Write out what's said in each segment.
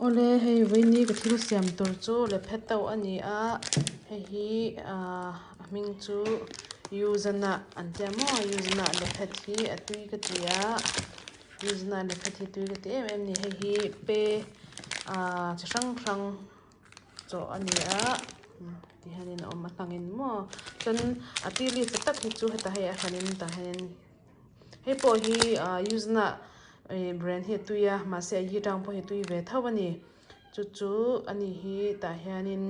Awle hei vawiini ka thil siam tur chu lephe tauh a ni a hei hi ahh a hming chu yuzana an tia maw yuzana lephet hi a tui ka ti a yuzana lephet hi tui ka ti em em a ni hei hi pe ahh chi hrang hrang chawh a ni a ti hianin a awm a hnangin maw chuan a tea leaf tak hi chu hetah hei a hranin tah hianin hei pawh hi ah yuzna ih brand hi a tui a mahse a yi tang pawh hi a tui ve tho a ni chu chu ani hi tah hianin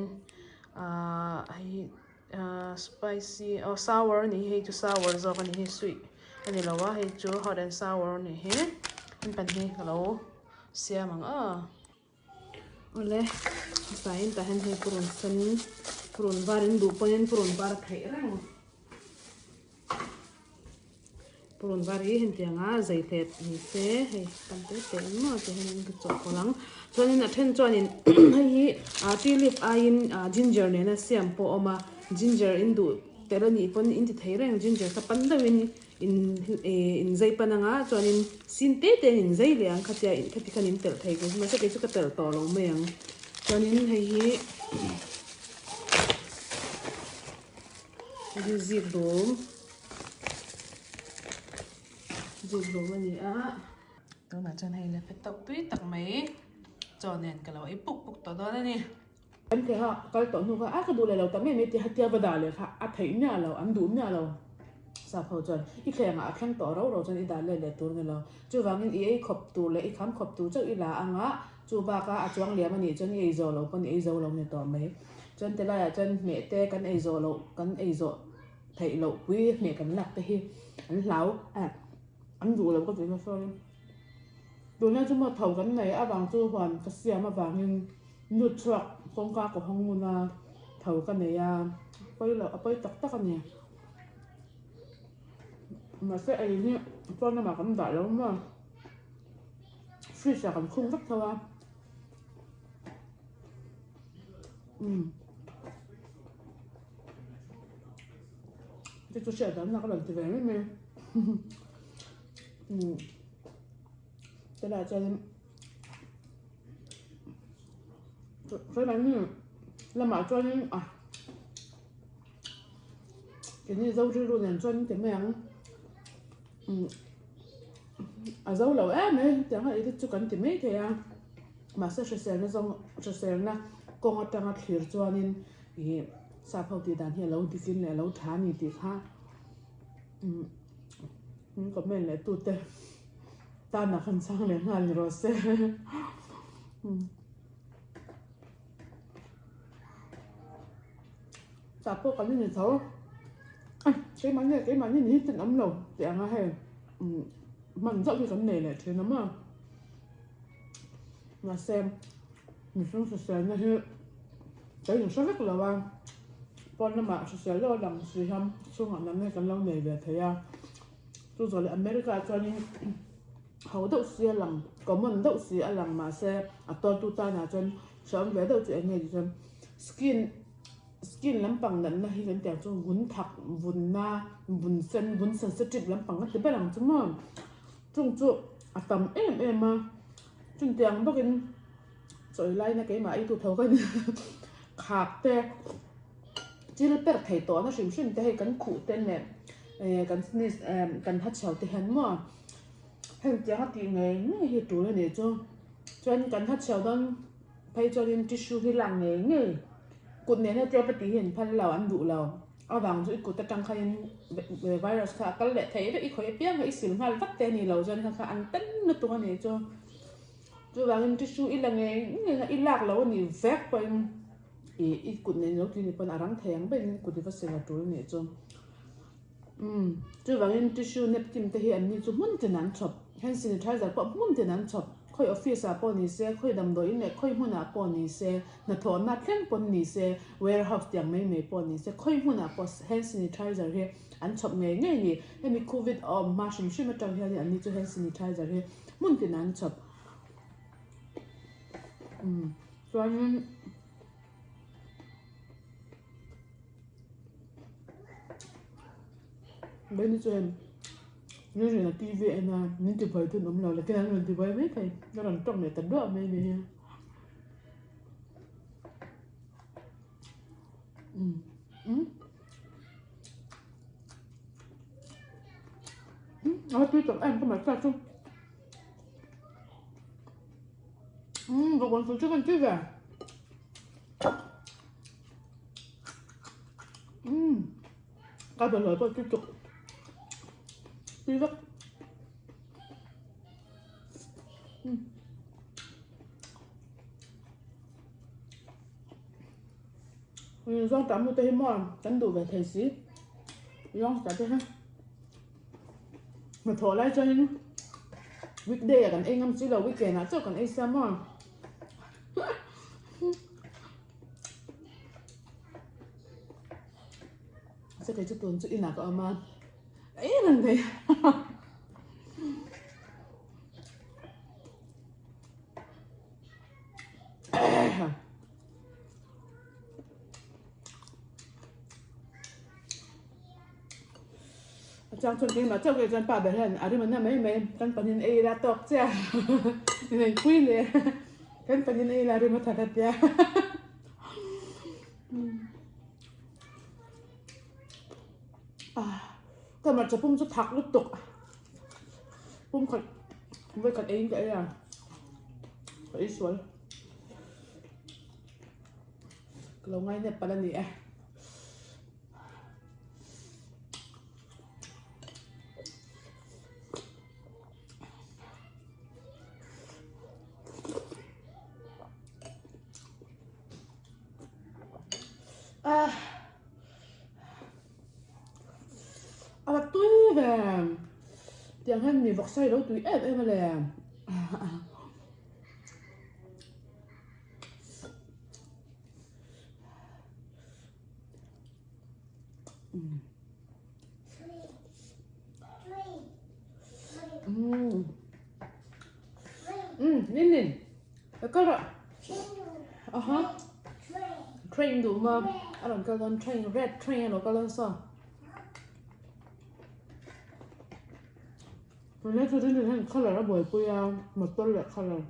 ahh hei hi ahh spicy aw sour a nih hi hei chu sour zawk a ni hi sweet a ni lo a hei chu hot and sour a nih hi hemi hi ka lo siam ang aw. Awle hmasaiin tah hian hei purun sen purun var in duh pawhin purun var a theih reng purun var hi hetianga zei hlet ni se hei tam te te ang maw ti hian ka chawhpawlh ang chuanin a then chuanin hei hi ah tea leaf aiin ah ginger nena siam pawh a awm a ginger in duh tel a nih pawn in ti thei reng ginger kha pan deuhin In in zai pan anga chuanin sin te te in zai leh ang khatia khati khan in telh thei kei chu mahse kei chu ka telh tawh lo mai ang chuanin hei hi hei hi zik dum zik dum a ni a tunah chuan hei la tauh tui tak mai chaw nen ka lo ei puk puk tawh dawn a ni. Kan thei kha kal tawh hnu kha a ka duh leh lo ta mai mai ti hatia va dah leh kha a theih miah lo an duh miah lo sap ho chuan i thleng ah a thleng tawh ro ro chuan i dah let leh tur a ni lo chuvangin i ei khawp tur leh i kham khawp tur chauh i la anga chu bak a a chuang liam a nih chuan i ei zawh loh pawn i ei zo lo ni tawh mai chuan ti laiah chuan hmeh te kan ei zawh loh kan ei zawh theih loh pui hmeh kan lak te hi an hlau a an duh lo ka ti nasa a tunlai chu maw tho kan nei avang chu huan ka siam avangin. Nut chhuak kawngka ka hawng ngun a, tho ka nei a, pawi loh a pawi tak tak a ni. Mahse ei hi pawn lamah kan dah lo maw, fridge ah kan khung vek tho a. Umm chu chu hriat dan na ka rawn ti ve mai mai umm tunah chuan. Keimahni lamah chuanin a keini zo rilru nen chuan ti mai ang umm a zo lo em mai hetiang a edit chu kan ti mai thei a mahse hriselna zawng hriselna kawng atanga thlir chuanin ih sap ho tih dan hi a lo dikin leh a lo tha a ni tih kha umm min comment leh tute. Tana kan chhang leh nghal ni rawh se. Tah pawh kan ni tho. Keimahni leh keimahni ni hi ten awm lo tih ang a hei hman zauh hi kan nei leh thin a maw. Mahse mihring hriselna hi kan inhre vek lo a, pawn lamah hrisel deuh a lang si hian chhungah natna hi kan lo nei ve thei a. Chu zawh leh America ah chuanin ho deuh si a lang, common deuh si a lang mahse a tawltu tanah chuan hreawm ve deuh chu eng nge tih chuan skin skin lampang natna hi kan tih ang chu vun thak vunna vun sen vun sensitive lampang ka ti ber ang chu maw chung chu a tam em em a chutiang bawkin chawi laina keimah ei tu tho ka ni khak te. Thil per thei tawhna hrim hrim te hei kan khuh te leh eh kan sneeze eh kan ha chho te hian maw heng tiang a tih ngei ngei hi tul a nih chu chuan kan ha chho dawn phei chuanin tissue hi lak ngei ngei kut nena tlep a tih hi an phal lo an duh lo avang chu i kut atang khanin virus kha a kal leh thei vek i khawih apiang kha i sil nghal vat te a ni lo chuan kha kha an tan lutuk a nih chu chuvangin tissue i la ngei ngei a i lak loh a nih vek pawhin. Ih i kut nen lo tui ni pawn a rang thei ang ber in kut i va sen a tul nih chu. Umm chuvangin tissue napkin te hi an ni chu hmun tin an chhawp hand sanitizer pawh hmun tin an chhawp khawi office ah pawh ni se khawi damdawiin leh khawi hmun ah pawh ni se hnathawhna thleng pawn ni se warehouse tiang mai mai pawh ni se khawi hmun ah pawh hand sanitizer hi an chhawp ngei ngei ni hemi covid a awm hma hrim hrim atang hian an ni chu hand sanitizer hi hmun tin an chhawp umm. Chuanin Benny chuan min rawn a TV en a min ti buai dun awm lo leh keian rawn ti buai mai thei ka rawn tawk leh ta duah mai a ni hi. A va tui tak em ka hmeichhia chu. Umm bawkbawn sul chu kan tui ve. Umm ka bawlhhlawh pawh tui tuk tui vek. Zawng tah mu te hi maw kan duh ve thei si zawng tah te hi hnathawh lai chuanin weekday ah kan ei ngam si lo weekend ah chauh kan ei sia maw se kei chu tun chu inah ka awm a ei reng thei. A chang chuan keimah chauh ke chuan pa ber hian a rim a na mai mai kan panin ei ila tawk chiah inei pui leh kan panin ei ila rim a that a tia ka hmarcha pum chu thak lutuk pum khat vawikhat eiin ka ei a ka ei sual. Ka lo ngainep palh a ni e. Ah. A la tui ve. Tiang hian mi vawksa hi lo tui em em a le. Nin nin ka kal rawh aha train duh maw a rawn kal dawn train red train a lo kal dawn saw Tunlai chu rin rin hian colour a buaipui a motor leh colour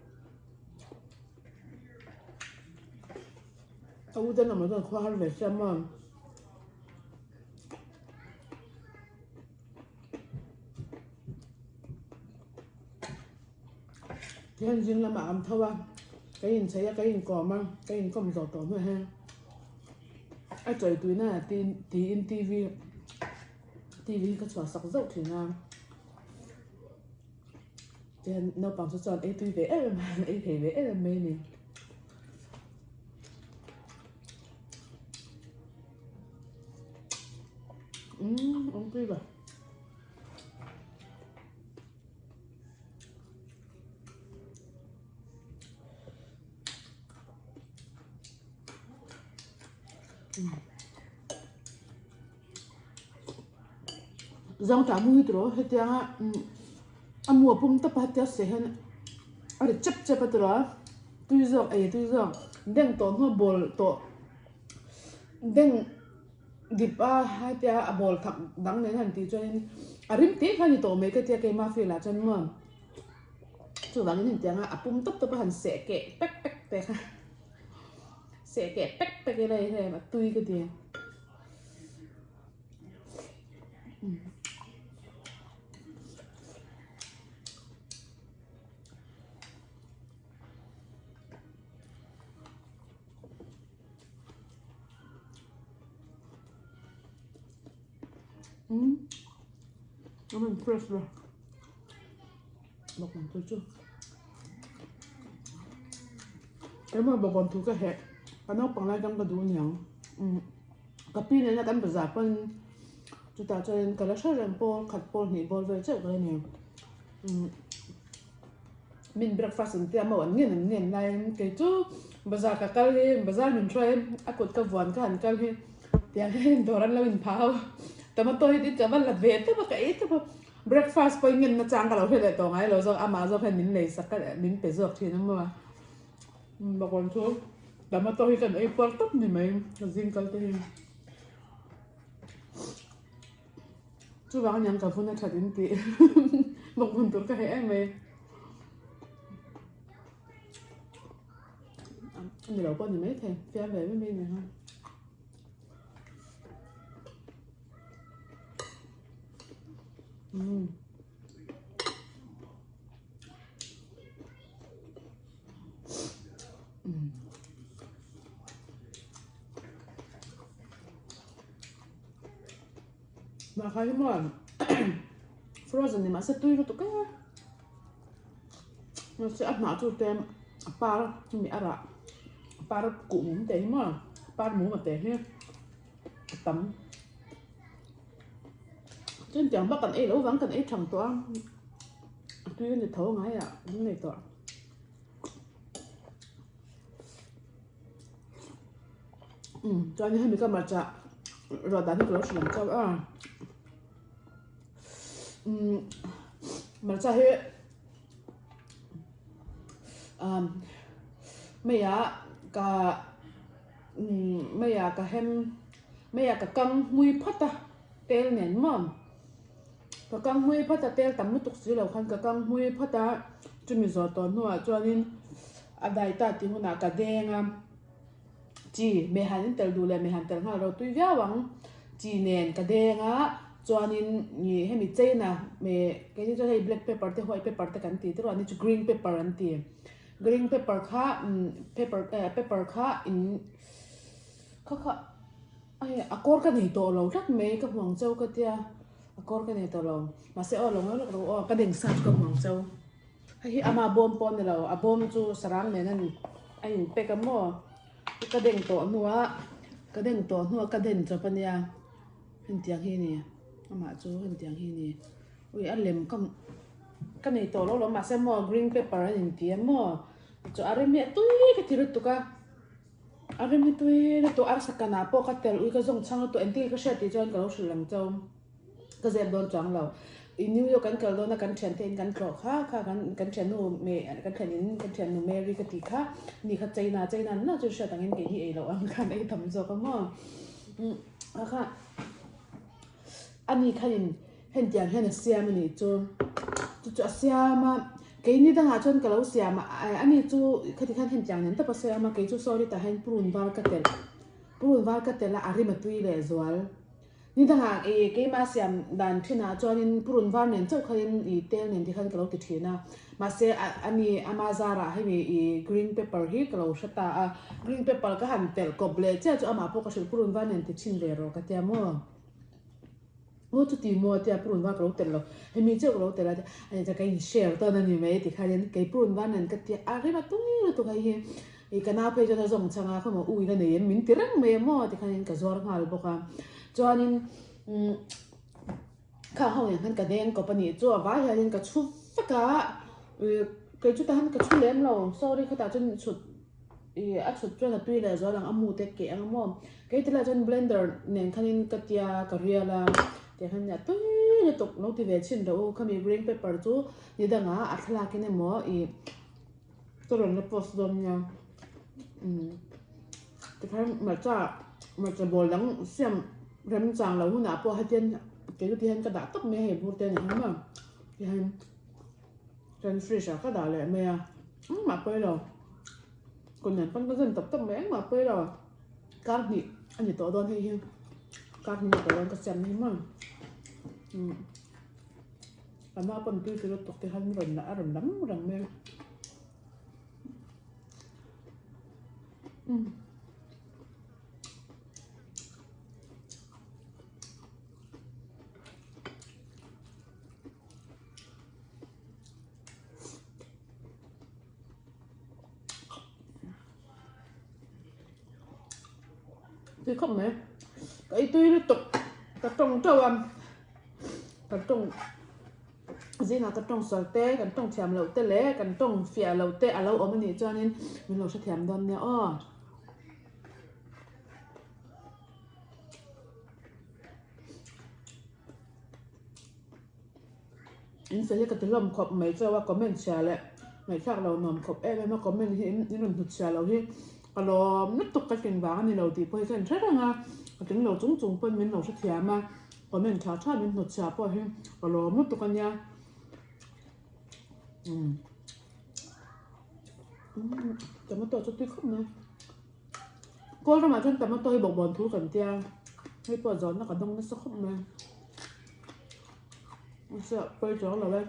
a u te lamah chuan khua har ve sia maw. Tihian zing lamah an tho a ka inchei a ka inkawm a ka inkawm zawh tawh hnuah hian a chawi tuina tiin T_V T_V hi ka chhuah sak zauh thin a. Tihian naupang chu chuan ei tui ve em em a, ei thei ve em em mai a ni. Umm awm tui ve. Zangtah mu hi tiraw hetianga a mu a pum tawp a hetia seh hian a ri chep chep a tiraw tui zawk ei tui zawk beng tawh hnu a bawl tawh beng dip a hetia a bawl thak dang nen han tih chuanin a rim teh kha a ni tawh mai ka tia keima feel ah chuan maw chuvangin hetianga a pum tawp tawp a han seh keh pek pek te kha seh keh pek pek ila hei a tui ka ti. Aman fresh lo. Bawkbawn thu chu. Keimah bawkbawn thu ka heh. Ka naupang lai dang ka duh aniang. Ka pi nena kan bazar pawn chutah chuan ka la hre reng pawl khat pawl hnih bawr vel chauh ka la ni. Min breakfast an tia maw an ngen an ngen laiin kei chu bazar ka kal hi bazar min hruai a kut ka vuan ka han kal hi tiang hian dawr an lo inphah ho tomato hi tin ka va la ve tawp a ka ei tawp a breakfast pawh i ngen nachang ka lo hre leh tawh ngai lo zawk amah zawk hian min lei sak a min pe zawk thin a maw. Bawkbawn chu tomato hi kan ei puar tawp ni mai ka zing kal te hi. Chuvang aniang ka vun a that in tih bawkbawn tur ka heh em mai. Ani lo pawh ni mai thei fiam ve mai mai ni ha. Umm. Umm. Mah kha hi maw frozen ni mahse tui lutuk e. Mahse a hnah chu te a par hemi a rah a par kuh mum te hi maw par mum a te hi a tam. Chuan tiang bak kan ei loh vang kan ei thang tawh a, a tui a ni tho ngai ah an nei tawh. Umm chuan hemi ka hmarcha ruah dan hi ka lo hrilh ang chauh a, umm hmarcha hi umm meiah ka umm meiah ka hem meiah ka kang hmui phawt a tel nen maw ka kang hmui phawt a tel tam lutuk si lo khan ka kang hmui phawt a chumi zawh tawh hnuah chuanin a dai ta tih hunah ka deng a. Chi mehhan in tel duh leh mehhan tel nghal ro tui viau ang. Chi nen ka deng a, chuanin ih hemi chain a meh keini chuan hei black pepper te white pepper te kan ti te ruah ni chu green pepper an ti. Green pepper kha umm pepper eh pepper kha in kha kha hei a kawr ka nei tawh lo tlat mai ka hmu ang cheu ka tia a kawr ka nei tawh lo mahse aw lo ngawi lawk rawh aw ka deng sa chu ka hmu ang cheu. Hei hi ama bawm pawh a ni lo, a bawm chu sarang nen a a in pack a maw ka den tawh hnuah ka den tawh hnuah ka den chawp a nia hetiang hi a ni amah chu hetiang hi a ni ui a lem ka ka nei tawh lo lo mahse maw green pepper a inti a maw chu a rem hi a tui ka ti lutuk a a rem hi tui lutuk arsa kanah pawh ka telh ui ka zawng chhang lutuk engtin nge ka hriat tih chuan ka lo hrilh ang chauh. Ka zep dawn chuang lo. I New York kan kal dawn a kan thiante in kan tlawh kha kha kan kan thiannu me kan thian in kan thiannu Mary ka tih kha ni kha China China na chu hriat angin kei hi ei loh ang khan ei tam zawk a maw. Umm kha kha ani khanin hentiang hian a siam a nih chu chu chu a siam a keini dangah chuan ka lo siam a ani chu khati khan hentiang nen tawp a siam a kei chu sorry tah hian prune var ka telh prune var ka telh a a rim a tui leh zual. Ni dangah i keimah siam dan thinah chuanin purun var nen chauh khanin i tel nen te khan ka lo ti thin a, mahse ani ama zarah hemi i green pepper hi ka lo hre ta a, green pepper ka han telh kawp leh chiah chu amah pawh ka hrilh purun var nen ti thin ve rawh ka tia maw? Aw chuti maw tia purun var ka lo telh lo, hemi chiah ka lo telh a tia ani chuan ka in share tawn a ni mai ti khanin kei purun var nen ka tia a rem a tui lutuk hei hi I ka nau phei chuan a zawng chhang a, khawmaw u ila nei em min ti reng mai a maw tikhanin ka zuar nghal bawk a. Chuanin umm khang ho nen khan ka deng kawp a nih chu a vai hianin ka chhu vek a, ih kei chu tahan ka chhu lem lo sorry khatah chuan chhut ih a chhut chuan a tui leh zual ang a mu te keh ang a maw. Kei tilai chuan blender nen khanin ka tia ka rial a tiang hian a tui lutuk lo ti ve chhin rawh u khami green pepper chu ni dangah a thlalak in emaw ih. Ka rawn la post dawn nia umm tikhan hmarcha hmarcha bawl dang siam rem chang lo hunah pawh hetian kei chu tihian ka dah tawp mai a hei bur te a ni hian maw tihian chuan fridge ah ka dah leh mai a engmah pawi lo kut nen pawn ka zen tawp tawp mai engmah pawi lo kar hnih a ni tawh dawn hei hi kar hnih a ni tawh dawn ka siam na hi maw umm. A hma pawn tui tui lutuk te khan rawn a rawn lam reng mai a. Umm. Tui khawp mai. Ka ei tui lutuk. Ka tawng teuh a. Kan tawng zingah ka tawng sual te, kan tawng thiam loh te leh kan tawng fiah loh te a lo awm a nih chuanin min lo hrethiam dawn nia aw. In fel hi ka ti hlawm khawp mai chauh a comment chhia leh ngaihthlak lo nuam khawp em em a comment hi in rawn hnut chhia lo hi ka lawm lutuk ka tling vang a ni lo tih pawh hi ka inhre reng a ka tling lo chung chung pawn min lo hrethiam a comment tha tha min hnut chhia pawh hi ka lawm lutuk a nia umm tomato chu tui khawp mai kawl ramah chuan tomato hi bawkbawn thur kan tia hei pawh zawnna ka dawng nasa khawp mai. Mahse pawi chuang lo e.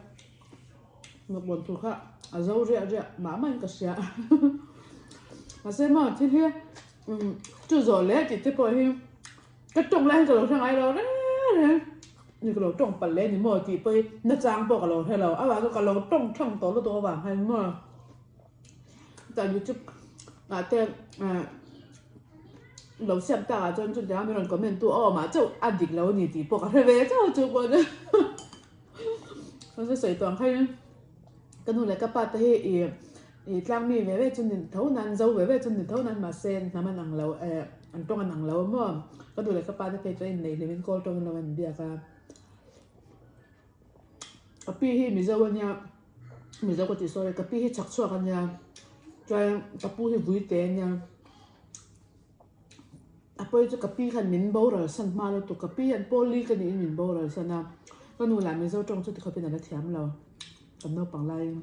Nawkbawn tur kha a zo riah riah mah mah in ka hria. Mahse maw thil hi chu zawh leh tih te pawh hi ka tawng lai hian ka lo hre ngai lo reng reng. Ni ka lo tawng palh leh ni maw tih pawh hi nachang pawh ka lo hre lo. Avang chu ka lo tawng thang tawh lutuk avang hian maw chuan youtube ah te lo siam tak ah chuan chutiang a min rawn comment tu a awm ah chauh a dik lo a ni tih pawh ka hre ve chauh chu pawh chu mahse sawi tawh ang khain ka nu leh ka pa te hi ih ih tlang mi ve ve chu ni tho nan zo ve ve chu ni tho nan mahse hnam an ang lo eh an tawng an ang lo a maw ka nu leh ka pa te phei chu a inneih hlim in kawl tawng in lo an biak a ka pi hi mizo a nia. Mizo ka tih sorry ka pi hi chhak chhuak a nia chuan ka pu hi vui te a nia a pawi chu ka pi khan min boral san hma lutuk ka pi hian pawl li ka niin min boral san a ka nu lah mizo tawng chu tikhawpin a la thiam lo kan naupang laiin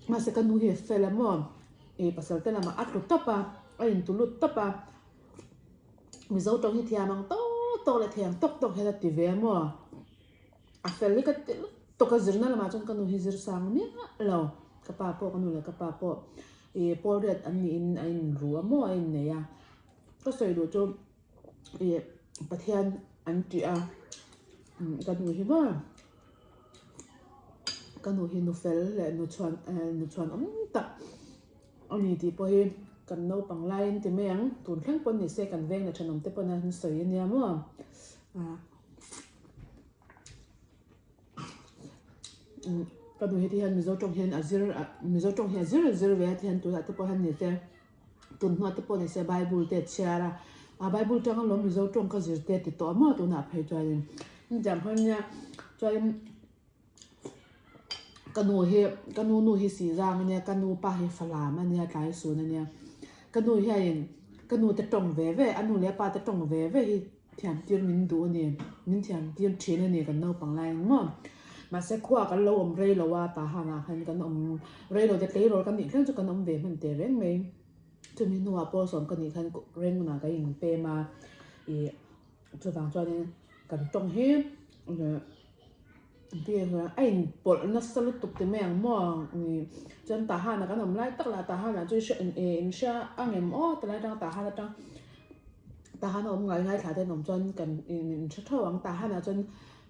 mahse ka nu hi a fel a maw ih pasal te lamah a tlu tawp a a intu lut tawp a mizo tawng hi thiam ang tawk tawk leh thei ang tawk tawk hian a ti ve a maw. A fel hi ka ti lutuk a, zirna lamah chuan ka nu hi zir sang miah lo. Ka pa pawh ka nu leh ka pa pawh ih pawl riat an niin a inru a maw a innei a. Ka sawi duh chu ih Pathian an tih a, ka nu hi maw ka nu hi nu fel leh nu chhuan nu chhuan awm tak a ni tih pawh hi kan naupang laiin ti mai ang. Tun thleng pawn ni se kan veng leh thenawm te pawn an sawi a nia maw. Ka nu heti hian Mizo tawng hian a zir a Mizo tawng hi a zir a zir ve a ti hian tunah te pawh hian ni se tun hnuah te pawh ni se Bible te a chhiar a a Bible tanga lawm Mizo tawng ka zir te ti tawh a maw tunah phei chuanin hetiang khan nia chuanin ka nu hi ka nu nu hi Sihzang a nia ka nu pa hi Falam a nia Tlaisun a nia ka nu hianin ka nu te tawng ve ve a nu leh a pa te tawng ve ve hi. Thiam tir min duh a ni, min thiam tir thin a ni kan naupang lai ang maw. Mahse khua kan lo awm rei lo a, Tahan ah khan kan awm rei lo te tleirawl kan nih thleng chu kan awm ve hman teh reng mai. Chumi hnuah pawl sawm ka nih khan Rengun ah ka inpem a, ih chuvang chuanin kan tawng hi A inpawlh nasa lutuk ti mai ang maw chuan Tahan ah kan awm lai tak lah Tahan ah chu in hria ang em aw ti lai atang Tahan atang Tahan a awm ngai ngai thla te an awm chuan kan in hre theuh ang Tahan ah chuan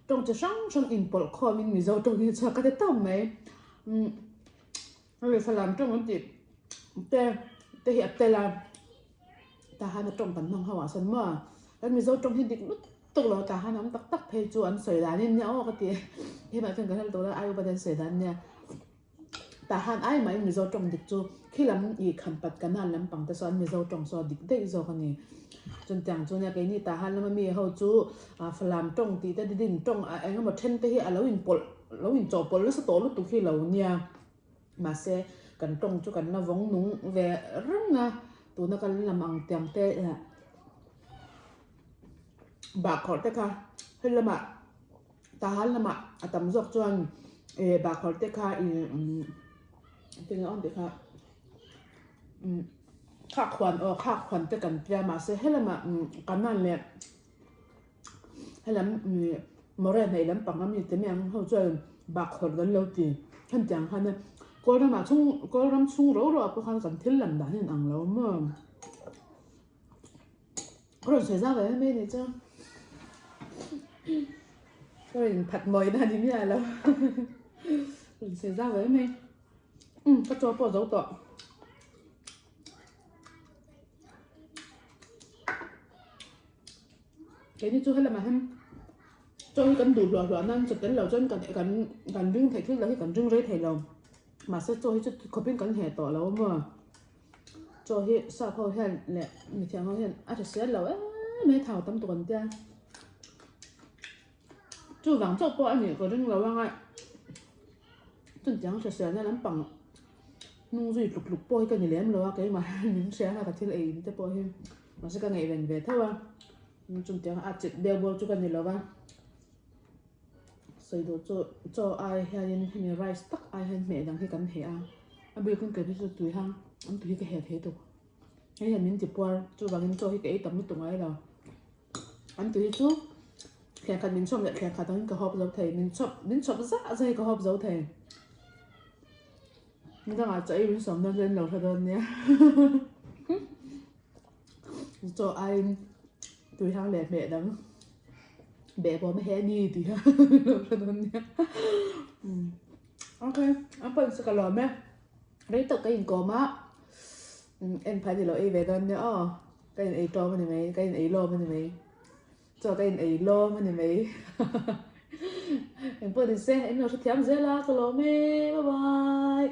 tawng chi hrang hrang inpawlh khawm in Mizo tawng hi chhuak ka ti tawp mai hei Falam tawng an tih te te hi a tel a Tahan a tawng kan hmang ho ah sawn maw kan Mizo tawng hi dik lutuk. Tuk lo tah han awm tak tak phei chu an sawi dan in nia aw ka ti hemah chuan kan hre lutuk lo ai upa te an sawi dan nia tah han ai mah in mizo tawng dik chu khi lam ih kham pat kanan lampang te saw an mizo tawng saw dik daih zawk a ni chun tiang chu nia keini tah han lama mi ho chu falam tawng tih te didin tawng eng emaw then te hi a lo in pawlh lo in chawhpawlh nasa tawh lutuk hi lo nia mahse kan tawng chu kan la vawng nung ve reng a tuna kan lam ang tiang te. Bahkhawr te kha hei lamah Tahan lamah a tam zawk chuan eh bahkhawr te kha ih tinge awm tih kha umm khakhuan aw khakhuan te kan tia mahse helamah kanan leh helam ih Moreh hnaih lampang ami te mai ang ho chuan bahkhawr kan lo ti hetiang khan Kawlramah chhung Kawlram chhung ro ro ah pawh khan kan thil lam dan hi a inang lo maw. Ka rawn sawi zau ve mai mai a nih chu. Ka rawn inphat mawi na ni miah lo. Ka rawn sawi zau ve mai. Um, ka chaw pawh zo tawh. Keini chu helamah hian chaw hi kan duh hluah hluah nan chaw tel lo chuan kan kan kan ring theih thil lo hi kan ring rei thei lo. Mahse chaw hi chu khawpin kan heh tawh lo a maw. Chaw hi sap ho hian leh mithiam ho hian a tha sial lo em mai thau tam tuk an tia. Chuvang chauh pawh a nih ka ring lo anga chutiang hriselna lampang hnung zui tluk tluk pawh hi ka ni lem lo a keimah min hria anga ka thil ei in te pawh hi mahse ka ngaihven ve tho a chutiang a chilh deuh bawk chu ka ni lo va. Sawi duh chu chaw ai hianin hemi rice tak ai hian hmeh dang hi kan heh a, a bikin kei phei chu tui hang an tui hi ka heh thei tuk hei hian min ti puar chuvangin chaw hi ka ei tam lutuk ngai lo an tui hi chu Thleng khat min chhawp leh thleng khat angin ka hawp zo thei, min chhawp min chhawp zah zah hi ka hawp zo thei. Nidangah chaw ei min sawm dawn chuan in lo hre dawn nia. Chaw aiin tui hang leh hmeh dang behbawm a he ni tih kha lo hre dawn nia. Ok, a pawn chu ka lawm e. Rei tawk ka inkawm a, en phai ni lo ei ve dawn nia aw. Ka in ei tlawm a ni mai, ka in ei lawm a ni mai. Chaw ka in ei lawm a ni mai. Engpawh ni se, in lo hrethiam zel a, ka lawm e, bye bye.